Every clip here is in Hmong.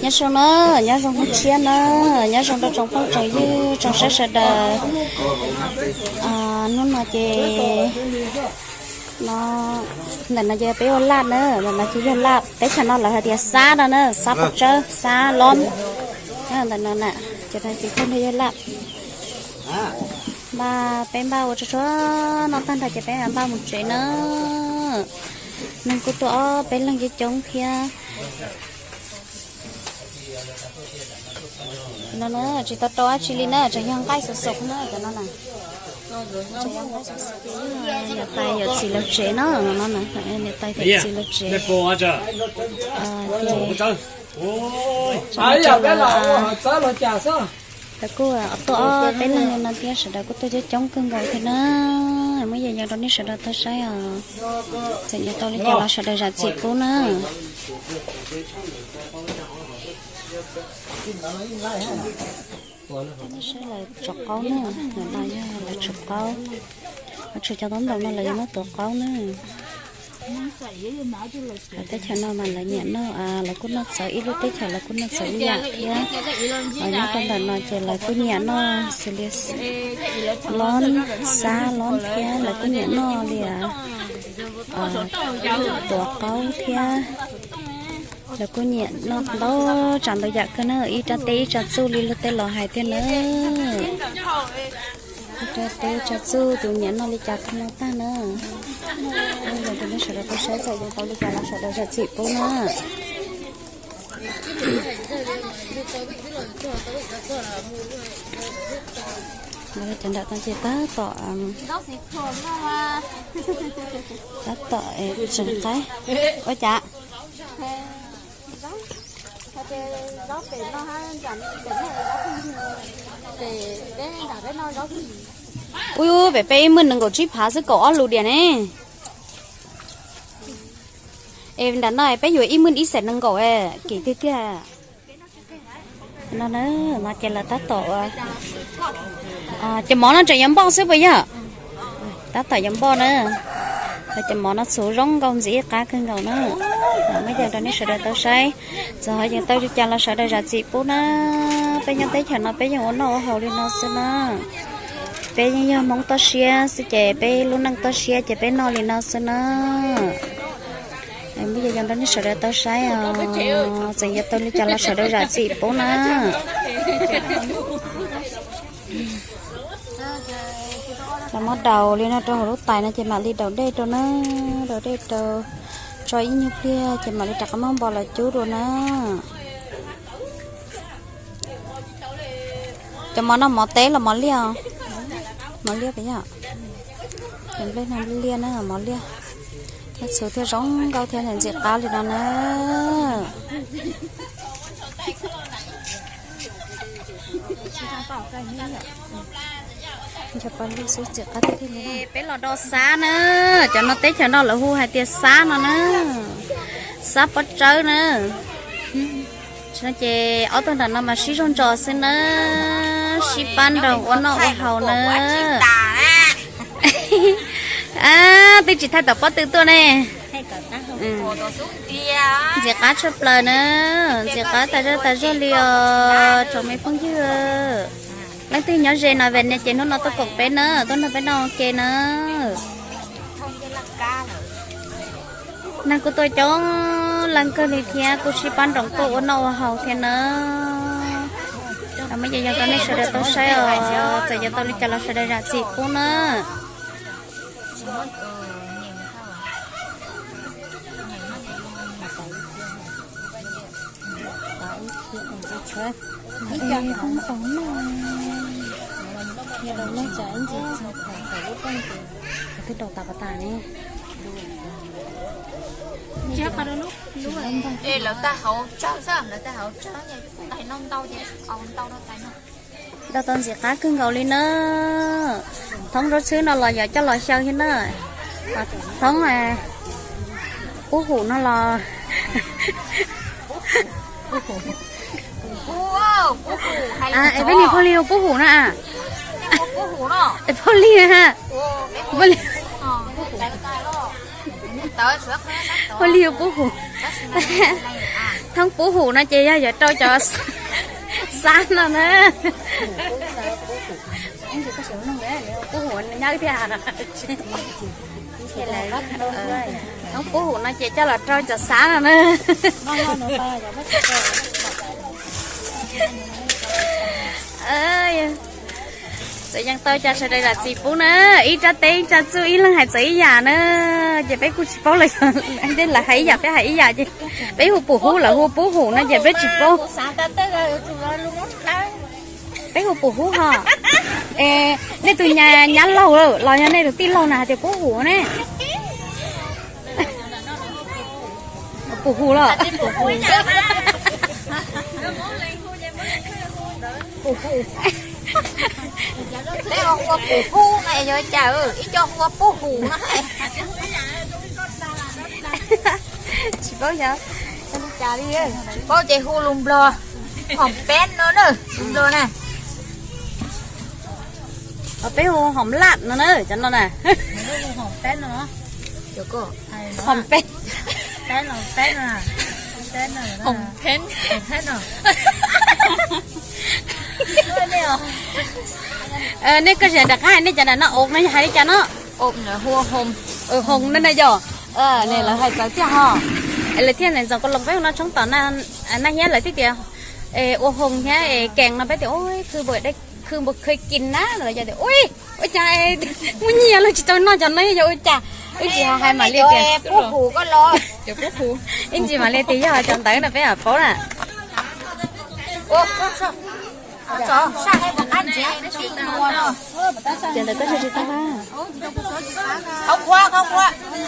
Nyob zoo na, nyob zoo hnub tshiab na, nyob zoo rau tsoom phooj tsoom ywg tsoom saib sawv daws. Hnub no ces no, ntawm no ces peb ua laj na, ntawm no ces yog laj, teb chaws no lawv hais tias xab no na, xab pob tsawb, xab lom. Ntawm no na, ces no ces yog laj. Npaj peb npaj ua tsuag tsuag no tag nrho ces peb npaj mus tsev na. Neeg kuj tuaj ob peb leeg coob coob thiab. No na, tsis tau rau dab tsi li na, tseem yog nqaij xov xov na, cov no na. Tseem yog nqaij xov xov, yog tais yawm txiv lawv tsev na, no na, niam tais yawm txiv lawv tsev. Lawv kuj tuaj ob peb leeg li no thiab, sawv daws kuj tuaj coob coob kawg nkaus thiab na. Muab yos yos rau nej sawv daws tau saib os. Txawm yuav tau li cas los sawv daws zam txim pub na. Saib lawv tsuav qaub na, no yog lawv tsuav qaub. Lawv tsuav cov taub ntoos no lawv yuav muab tuav qaub na. Teb chaws no mas lawv nyiam noj, lawv kuj noj txawv, ib lub teb chaws lawv kuj noj txawv ib yam thiab. Nyob rau ntawm no ces lawv kuj nyiam noj xws li lob, xab lob thiab lawv kuj nyiam noj li tuav qaub thiab. Lawv kuj nyiam noj ntau tsav ntau yam kawg na, ib rab teb ib tsav txuj li luag tej laus hais thiab na. Ib rab teb ib tsav txuj tus nyiam noj li cas kawg no tag na. Yog rau nej sawv daws tau saib, txawm yuav tau li cas los sawv daws zam txim pub na. Cov nram no ces tab tom, tab tom tseem qaib. Ua cas? Ub, pem peb ib mwj nees nkaum tsib phav xwb, kaum ob lus diam ne. Es nram no peb yuav ib mwj ib xees nees nkaum, kim tiag tiag. No na, no ces lawv tab tom ua, cov mov no tseem yuav npoj xwb puas yog? Tab tom yuav npoj na. Cov mov no txhuv zoo nkauj ntxim qab kawg nkaus na. Muab yos rau nej sawv daws tau saib, txawm ho yeej tau li cas los sawv daws zam txim pub na. Peb nyob teb chaws no peb yeej ua noj ua haus li no xwb na. Peb yeej yog Hmoob toj siab xwb ces peb lub neej toj siab ces peb noj li no xwb na. Muab yos yos rau nej sawv daws tau saib os, txawm yuav tau li cas los sawv daws zam txim pub na. Los muab daus li no rau hauv lub tais no ces mam li daus dej rau na, daus dej rau tso ib nyuag pliag ces mam li rov qab muab npo los cub dua na. Cov mov no mov teb los mov liaj? Mov liaj puas yog? Cov nplej no nplej liaj na, mov liaj. Thiab txhuv thiaj zoo nkauj thiab ntxim qab li no na. Ncho pa lug xwb ntxim qab tiag tiag li. Peb los do xab na, cov no teb chaws no lawv hu hais tias xab no na, xab pob tsawb na. No ces ob tug nram no mas sib zog ntso xwb na, sib pab nroos ua noj ua haus na. Twb tsis thaij tom pob tw tuaj ne. Ntxim qab tshaj plaws na, ntxim qab tas zog tas zog li os tsoom me phooj ywg. Leej twg nyob ze no Ves Nias ces hnub no tuaj koom peb na, tuaj nrog peb noj ua ke na. Neeg kuj tuaj coob leej kawg li thiab kuj sib pab nroos tuaj ua noj ua haus thiab na. Muab yos yos rau nej sawv daws tau saib os, txawm yuav tau li cas los sawv daws zam txim pub na. Twb daus tas pas tas ne. Lawv tag hauv tsawg xwb, lawv tag hauv tsawg, tais no ntau ces tais ntau no tais no. Daus tau ntxim qab kawg nkaus li na. Thoob zaub txhwb no los yog coj los xyaw thiab na. Thoob pub hum no los, es peb niag pog li hu pub hum no a. Es pog li ha. Pog li hu pub hum. Thoob pub hum no ces yog yuav rau cov xab no na. Pub hum nyob thiab. Thoob pub hum no ces coj los rau cov xab no na. Txawm yeej tau cas sawv daws zam txim pub na, ib rab teb ib rab txuj ib leeg hais txawv ib yam na, ces peb kuj tsis paub lawv, lawv hais ib yam peb hais ib yam ces peb hu pum hub lawv hu pub hum no ces peb tsis paub. Peb hu pum hub ho. Es nej tus nyab laug los yog nej tus tij laug na hais tias pub hum ne? Pum hum los? Peb ua pum hub na yog cas, ib co ua pub hum na. Tsis paub xyov li cas, tsis paub ces hu lus Nplog, hom peb no na, lus Nplog na. Peb hu hom laj no na, cov no na. Hom peb. Nej koj sim rov qab hais nej cov nram no, os no yog hais li cas no? Hoos na na yog. Lawv hais txawv tiag ho. Es lawv thiaj ntxoov ko loos peb hu no tshoob tom na, na hiab lawv thiaj tias ua hoos thiab es kees no peb tias ua khw npaum khw kis na no lawv tias ua, ua cas muaj nyiaj los tsis tau noj cov no yog ua cas. Ib ntsis hais mam li tias, ib ntsis mam li tias yog cov ntawd no peb mam paub na. Cov ntawd koj tsis tau.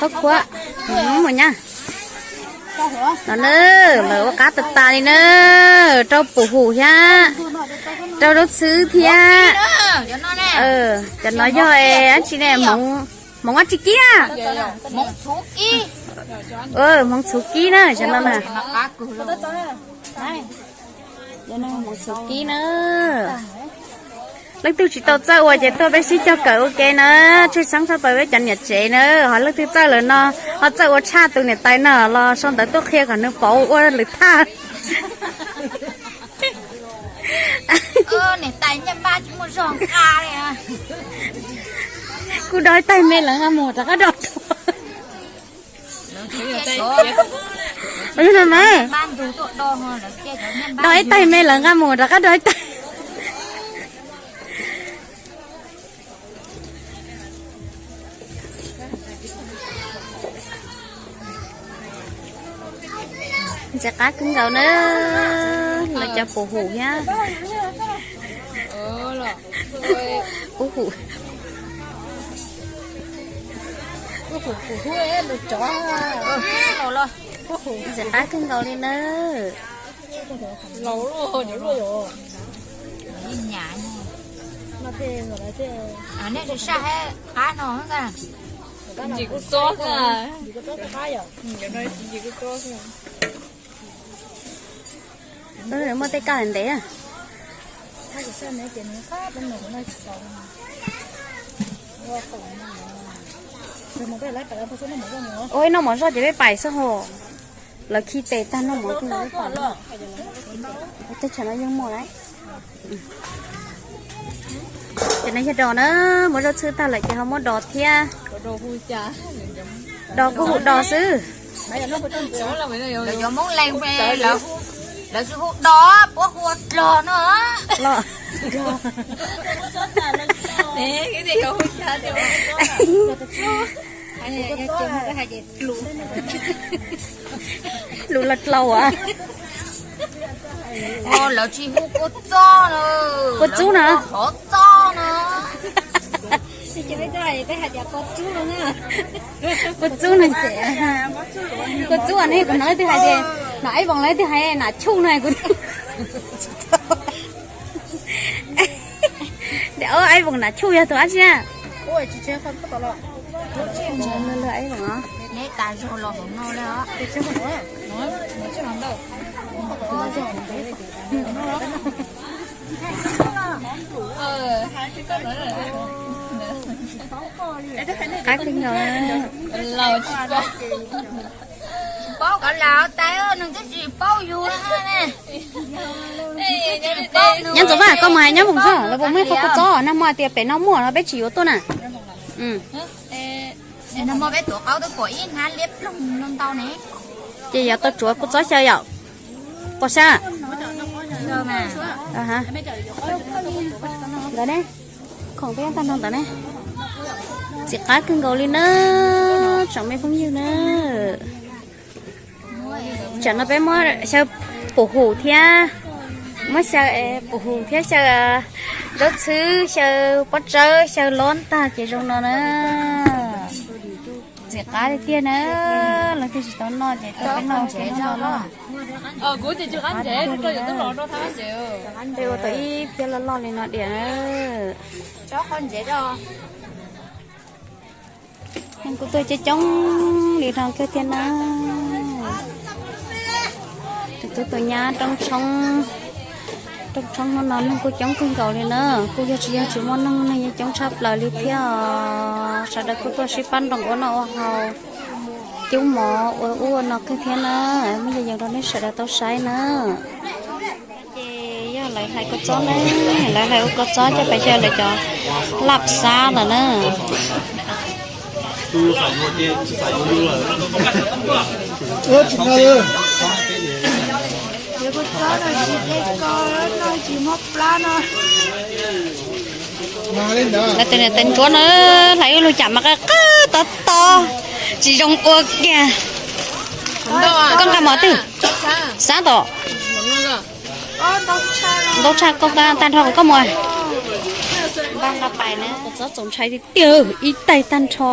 Qhov khuav, mus nyab. No na, lawv ua qab tas tas li na, rau pum hum thiab, rau zaub txhwb thiab. Cov no yog dab tsi ne, hmoov dab tsi kib? Hmoov txhuv kib na, cov no na. Hmoov txhuv kib na. Leej twg tsis tau txawj ua ces tuaj peb sib cog kawm ua ke na, tshwj xeeb tshaj plaws peb cov niam tsev na, ho leej twg txawj lawm no, ho txawj ua tshaj tus niam tais no los sau ntawv tuaj qhia kom nws paub ua lwm thaj. Kuj do ib taig me lawv nqa mus rov qab do dua. Do ib taig me lawv nqa mus rov qab do ib taig. Ntxim qab kawg nkaus na, lawv cov pum hum thiab. Pub hum. Ntxim qab kawg nkaus li na. Nej sab qab no. Muaj tej kaj ntev. Ua ib noj mov zoj ces peb pais xwb ho. Lawv khi tes tag noj mov, tej tsam no yeej muaj lawm. Ces no yog dos na, muab zaub txhwb tag lawm ces ho muab dos thiab. Dos kuj hu dos xwb. Cov Hmoob Leeg lawv tsis hu dos, puab hu ua dlog no. Lus los dlog as. Lawv tsis hu kua txob no. Kua txub no. Qhov txob no. Kua txub no ces, kua txub ne, kuv hnov leej twg hais tias, hnov Aib Voos lawv leej twg hais nam chuj no kuv. Aib Voos nam chuj yog tus dab tsi na? Aib Voos. Qab kawg nkaus. Paub koj lam tais, nws twb tsis paub yus ne. Nyob Ntxoov Vaj, koj mus hais nyob Voos Txob los puas muaj ib qho kua txob nag hmo tias pem no muaj no peb tsis yuav tuaj na. Nag hmo peb tuav qaub twb pom ib hnab liab ploog ntau ne. Ces yuav tau tsuav kua txob xyaw yom. Pom sab ntawd ne, khoom peb tag nrho ntawd ne. Txiv qab kawg nkaus li na, tsoom me phooj ywg na. Tsam no peb muab xyaw pum hum thiab, muab xyaw pum hum thiab xyaw zaub txhwb, xyaw pob tsawb, xyaw lob ntag ces zoo no na. Ntxim qab tiag tiag na, leej twg tsis tau noj ces tuaj peb noj, peb noj no na. Peb ua tau ib phiab loj loj li no diam na. Neeg kuj tuaj coob coob li no kawg thiab na. Tus tub tus nyab rooj tshoob, rooj tshoob hnub no neeg kuj coob kawg nkaus li na. Kuj yog tsis yog tsis muaj neeg, neeg yeej coob tshaj plaws li thiab os. Sawv daws kuj tuaj sib pab nroos ua noj ua haus, cub mov ua ub ua no kawg thiab na. Muab yog yees rau nej sawv daws tau saib na. Ces yog lawv hlais kua txob na, lawv hlais ua kua txob coj pais xyaw lawv cov laj xab lawm na. Lawv tus niam tais ntsuab na, hlais ib lub cas mas qab qab to to, tsis zoo ua kiag. Koj nqa mov twg? Xab tom. Ntau tshaj, koj nqa tag nrho kom koj mus. Nqa pais na, kua txob txaus ntshai tiag tiag, ib tais tag nrho.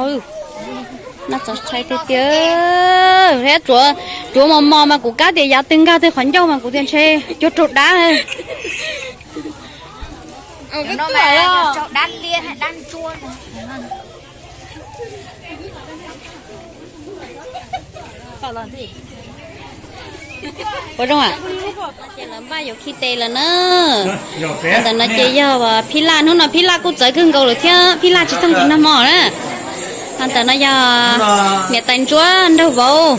No txaus ntshai tiag tiag, thiab tsuav, tsuav mos mos mas kuv kab tias yav twg nkag twg qhov ncauj mas kuv tias ntshe cuag raug dab. Ua zoo a, ces lawv npaj yuav khi tes lawm na. Ntawm no ces yog Phij Laj, hnub no Phij Laj kuj txawv kawg nkaus lawm thiab, Phij Laj tsis txog nag hmo na. Ntawm no yog niam tais ntsuab nraug vauv.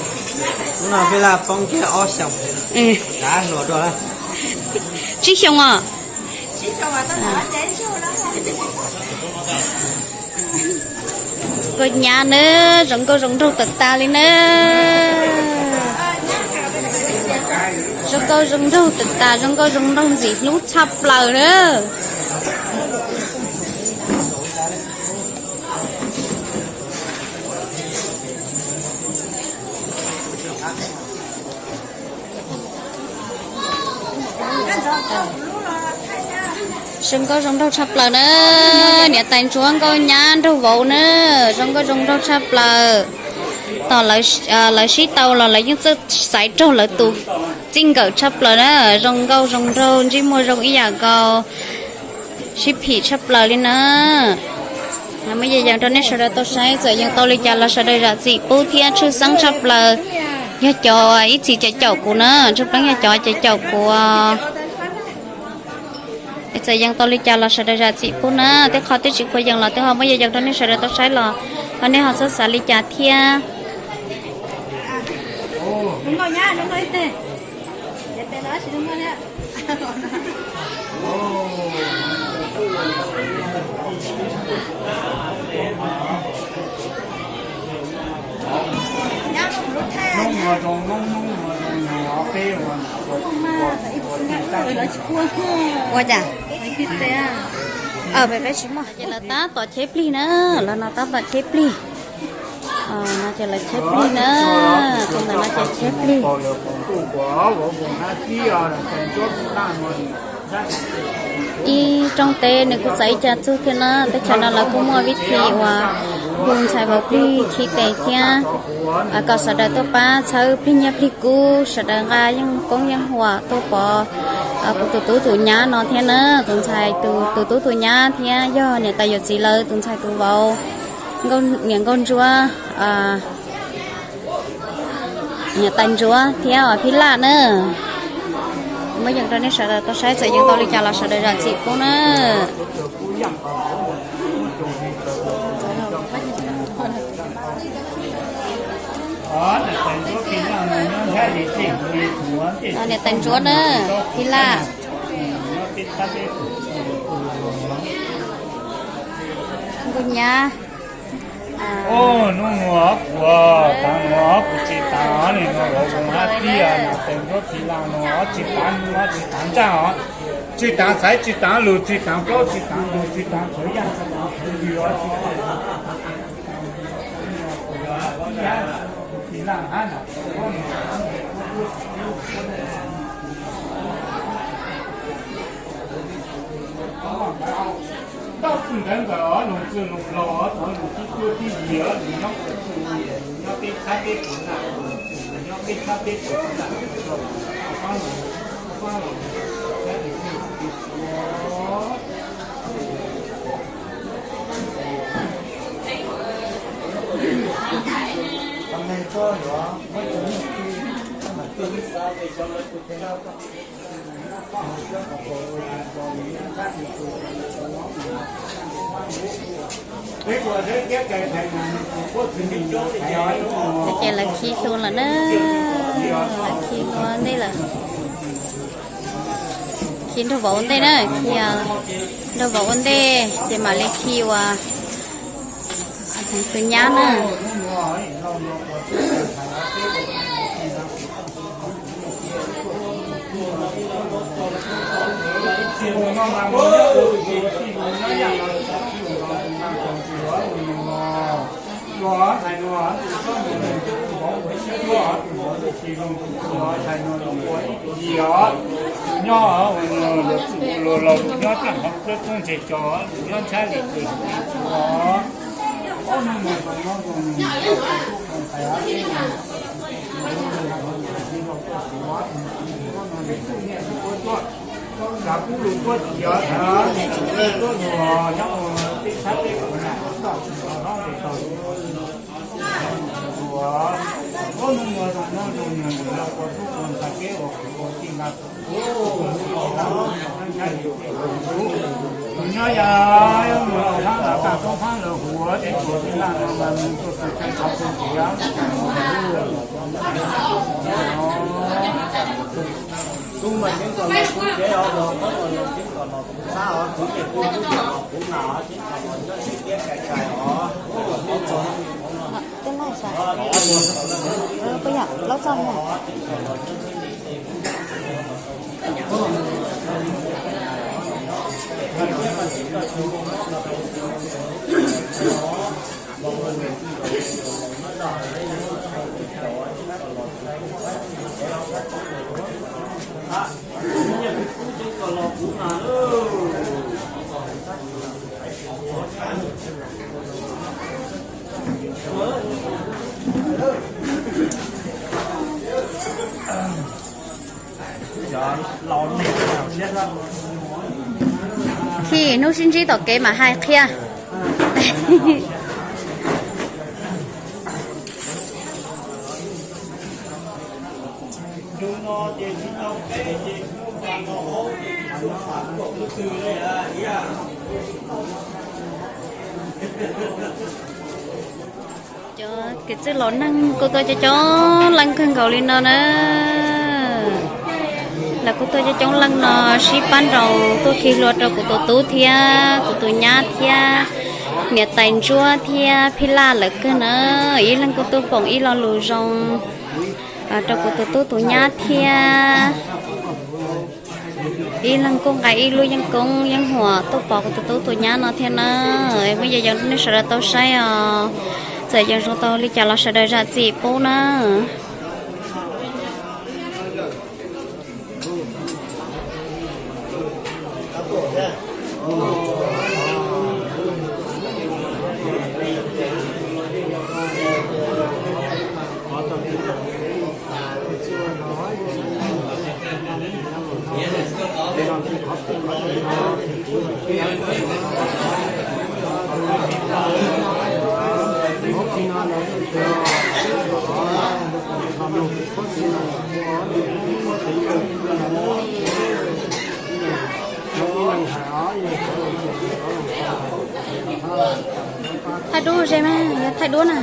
Tsib xyoos os. Nkauj nyab na, zoo nkauj zoo nraug tag tas li na. Zoo nkauj zoo nraug tag tas, zoo nkauj zoo nraug ntxim hlub tshaj plaws na. Zoo nkauj zoo nraug tshaj plaws na, niam tais ntsuab nkauj nyab nraug vauv na, zoo nkauj zoo nraug tshaj plaws. Tos lawv sib tau los lawv yeej txawj xaiv raug lawv tus txij nkawm tshaj plaws na, zoo nkauj zoo nraug ntsej muag zoo ib yam nkaus, sib phim tshaj plaws li na. Muab yees rau nej sawv daws tau saib, txawm yees tau li cas los sawv daws zam txim pub thiab, tshwj xeeb tshaj plaws yog cov ib txhis caum kuv na, tshwj xeeb yog cov caum kuv. Txawm yees tau li cas los sawv daws zam txim pub na, tej qhov twb tsis pub yees los twb ho muab yees rau nej sawv daws tau saib los, ho nej ho txhob xav li cas thiab. Ua cas? Peb tsis muaj ces lawv tab tom cheb plig na, lawv no tab tom cheb plig. No ces lawv cheb plig na, tus ntawm no ces cheb plig. Ib rooj teb nws kuj txawv ib co txuj thiab na, teb chaws no lawv kuj muaj vib thi uas hu ntxhais vauv plig khi tes thiab kom sawv daws tuaj pab txhawb plig nyiaj plig kub, sawv daws nqa yeej koob yeej huam tuaj pov kuv tus tub tus nyab no thiab na, tus ntxhais tus tus tub tus nyab thiab yog niam tais yawm txiv lawv tus ntxhais tus vauv, niam nkauj ntsuab, niam tais ntsuab thiab phib laj na. Muab yees rau nej sawv daws tau saib, txawm yees tau li cas los sawv daws zam txim pub na. Niam tais ntsuab na, phij laj. Nkauj nyab. Hnub no kuv tav no kuv tsis tav li no los zoo hab tiag, niam tais ntsuab phij laj no tsis tav, tsis tav ntsaj os, tsis tav xaiv, tsis tav lus, tsis tav plaub, tsis tav ntug, tsis tav tsawv yaj, tsis tav tsawv yws os, tsis tav phij laj hab no. Ntaub txwg ntawd nkawd os, noog txwg noog laug os, thov lus tib cuab tib yig os, lus nyob qhov twg, lus nyob peb txhab peb puas ntaj, lus nyob peb txhab peb puas ntaj, Ces lawv khi hlua lawm na, lawv khi hlua ntej lawm. Khi nraug vauv ua ntej na, khi nraug vauv ua ntej ces mam li khi uas tus nyab na. Nyob los txwj los nyob tag nrho peb toob ntseg cov nyob ntshab li ces Khi hnub sib ntsib tom kev mam hais qhia. Cov kwv tij laus neeg kuj tuaj coob coob leej kawg nkaus li no na. Lawv kuj tuaj coob coob leej no sib pab nraus tuaj khi hlua rau kuv tus tub thiab kuv tus nyab thiab niam tais ntsuab thiab phij laj lawv kawg na. Ib leeg kuj tuaj foom ib lo lus zoo rau kuv tus tub tus nyab thiab. Ib leeg kuj nqa ib lub yeeb koob yeeb huam tuaj pov kuv tus tub tus nyab no thiab na. Muaj yog nej sawv daws tau saib os, txawm yeej zoo tau li cas los sawv daws zam txim pub na. Thaij duab ze mas, yog thaij duab na,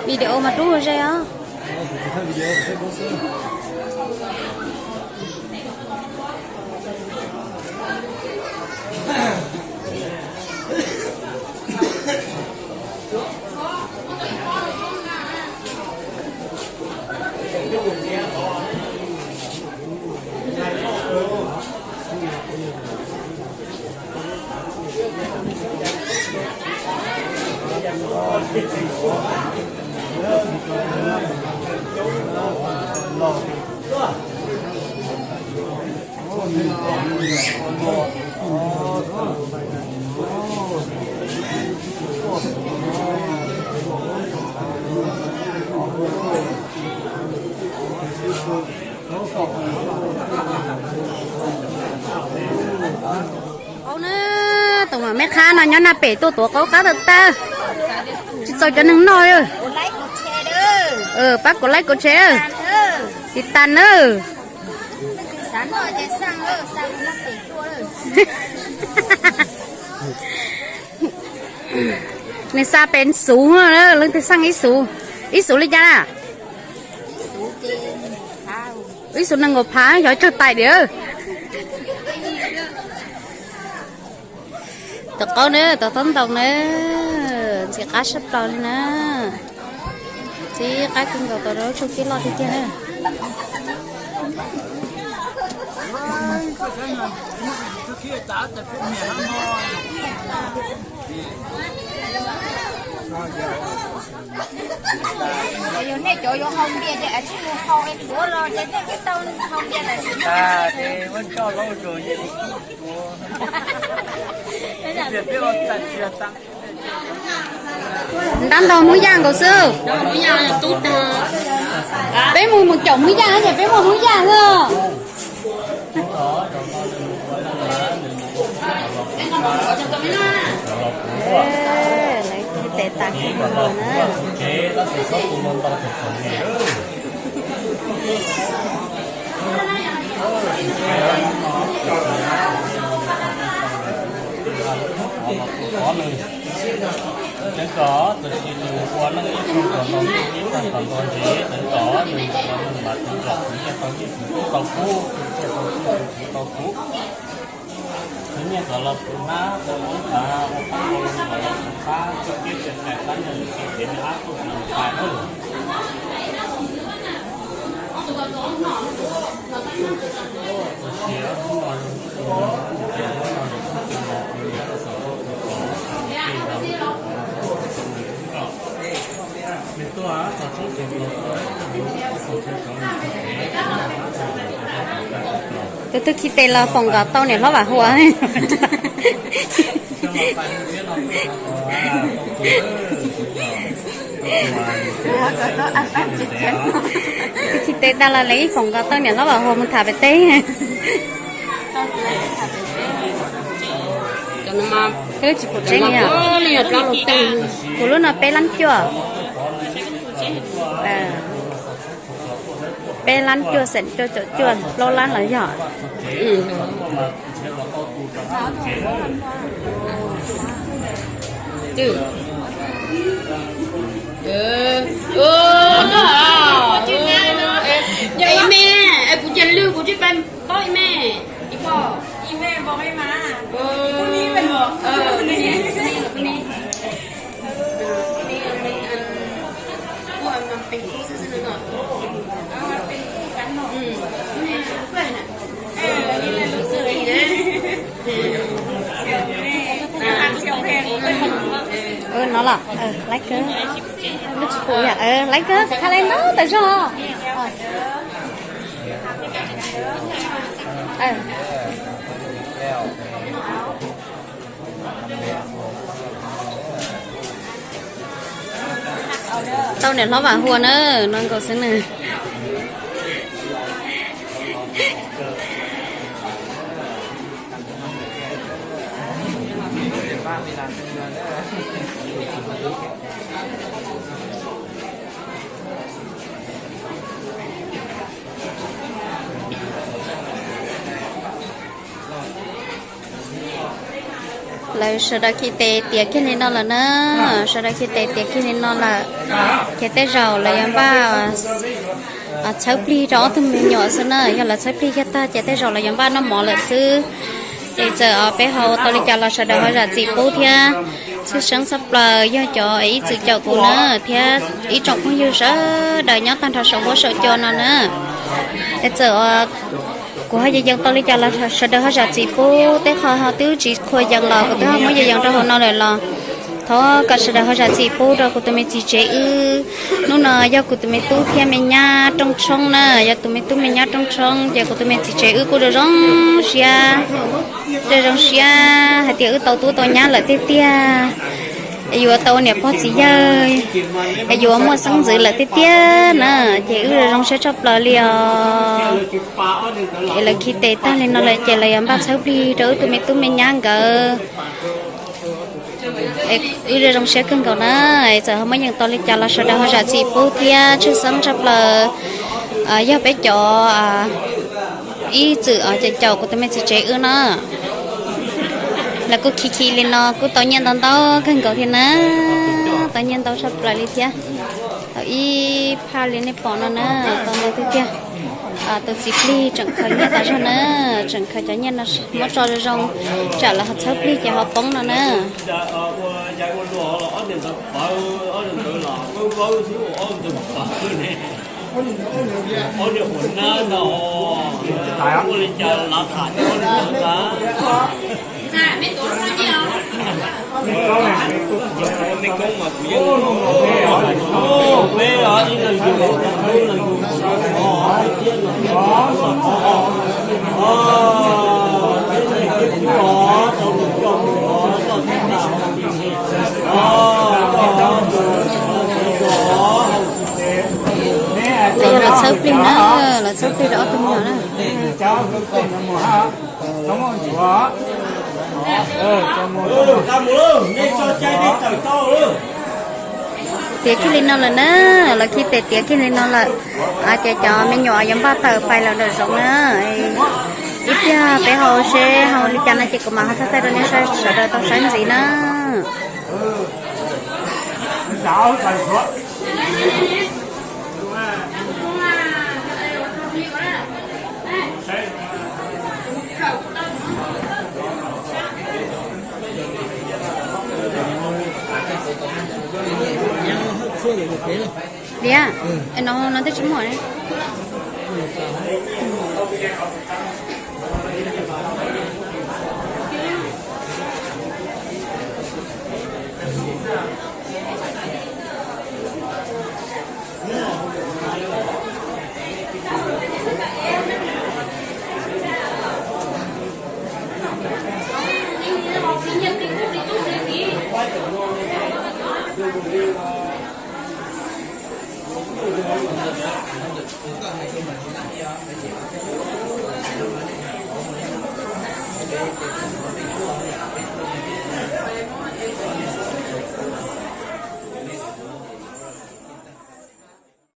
video mas duab ze os. Qaub na, tus mam mej qhab no nyob naj pem tuaj tuav qaub qab tawg tawg, tsis txaus cov neeg noj. Pab kaum like kaum share, tiv tas nawb. Nws xa pes xuv, leej twg xaj ib xuv, ib xuv li cas na? Ib xuv nees nkaum phav, xyov tsawg tais diam. Tus qaub na, tus taub ntoo na, ntxim qab sab plaws li na. Ntxim qab kawg nkaus, tau rau tshuaj kib loj tiag tiag na. Yog nej cov yuav haus npias ces tsis mus haus es tuav los ces nej twb tau haus npias lawm. Ntab ntau Hmoob Yaj nkaus xwb. Peb mus mus caum Hmoob Yaj ces peb muaj Hmoob Yaj xwb. Lawv tes tas kiag na. Ceev kom tus tsis tus ua neej ib tug kom nto ntej ib tag kom nto ntsev, ceev kom nws ua neej mas ceev kom tus nyiaj tau nyiaj tus kub tau kub, tus nyiaj tau nyiaj tus kub tau kub. Tus nyiaj kom los tus hnab tau lub hnab, ua qoob ua loo kom los tus qab, txoj kev txia tais qab nyiaj tus kev kev nws qab tuaj tus tais lawm. Tus twg khi tes los foom kom tau niam hlob Vam Huas. Khi tes tag los lawv ib foom nkaus tau niam hlob Vam Huas mus tham pem teb. Wb tsis pum tseeb li os. Kuv lub no peb lab cuaj. Peb lab cuaj xeem cuaj caum cuaj, plaub lab los yog. Ib me, kuv cia lwj kuv tsis pab ib me. Ub, no los, laiv kawg. Lub tsis pum yom, laiv kawg, qha laiv ntau tas zog. Tau niam hlob Vam Huas na, no nkaus xwb na. Sawv daws khi tes tiav kiag li no lawm na, sawv daws khi tes tiav kiag li no lawm, ces tej zaum lawv yuav npaj txhawb plig rau ob tug me nyuam xwb na. Yog lawv txhawb plig kiag tag ces tej zaum lawv yuav npaj noj mov lawm xwb. Es txawm peb ho ua tau li cas los sawv daws ho zam txim pub thiab. Tshwj xeeb tshaj plaws yog cov ib txwm caum kuv na, thiab ib tsoom phooj ywg sawv daws nyob tag nrho saum huab saum cua no na. Es txawm kuv ho yees yees tau li cas los sawv daws ho zam txim pub, tej qho ho twb tsis tshua yees los kuv twb ho muab yees yees rau hauv no lawm los thov kom sawv daws ho zam txim pub rau kuv tus me txiv tsev wb. Hnub no yog kuv tus me tub thiab me nyab rooj tshoob na, yog tus me tub me nyab rooj tshoob ces kuv tus me txiv tsev wb kuj zoo zoo siab, zoo zoo siab hais tias wb tau tub tau nyab lawm tiag tiag, es yuav tau ua niam pog txiv yawg, es yuav muaj xeeb ntxwv lawm tiag tiag na, ces wb zoo zoo siab tshaj plaws li os. Es lawv khi tes tag li no lawm ces lawv yuav npaj txhawb plig rau wb tus me tub me nyab nkawd. Es wb zoo zoo siab kawg nkaus na, es txawm ho muab yees tau li cas los sawv daws ho zam txim pub thiab. Tshwj xeeb tshaj plaws yog peb cov ib txwm caum kuv tus me txiv tsev wb na, lawv kuj khi khi li no kuj tau nyiaj ntau ntau kawg nkaus thiab na, tau nyiaj ntau tshaj plaws li thiab. Tau ib phaj li nej pom no na, tau ntau tiag tiag. Tus txiv plig tseem khaws nyiaj tas zog na, tseem khaws cov nyiaj no muab tso zoo zoo, tsam lawv ho txhawb plig ces ho poob no na. Lawv yog lawv txhawb plig na, lawv txhawb plig rau ob tug me nyuam na. Tiav kiag li no lawm na, lawv khi tes tiav kiag li no lawm. Ces cov me nyuam yuav npaj tawm pais lawm nram zoov na. Ib pliag peb ho seb ho li cas no ces kuv mam ho thaij thaij rau nej sawv daws tau saib ntxiv na. Liab, no no twb tsis muaj ne.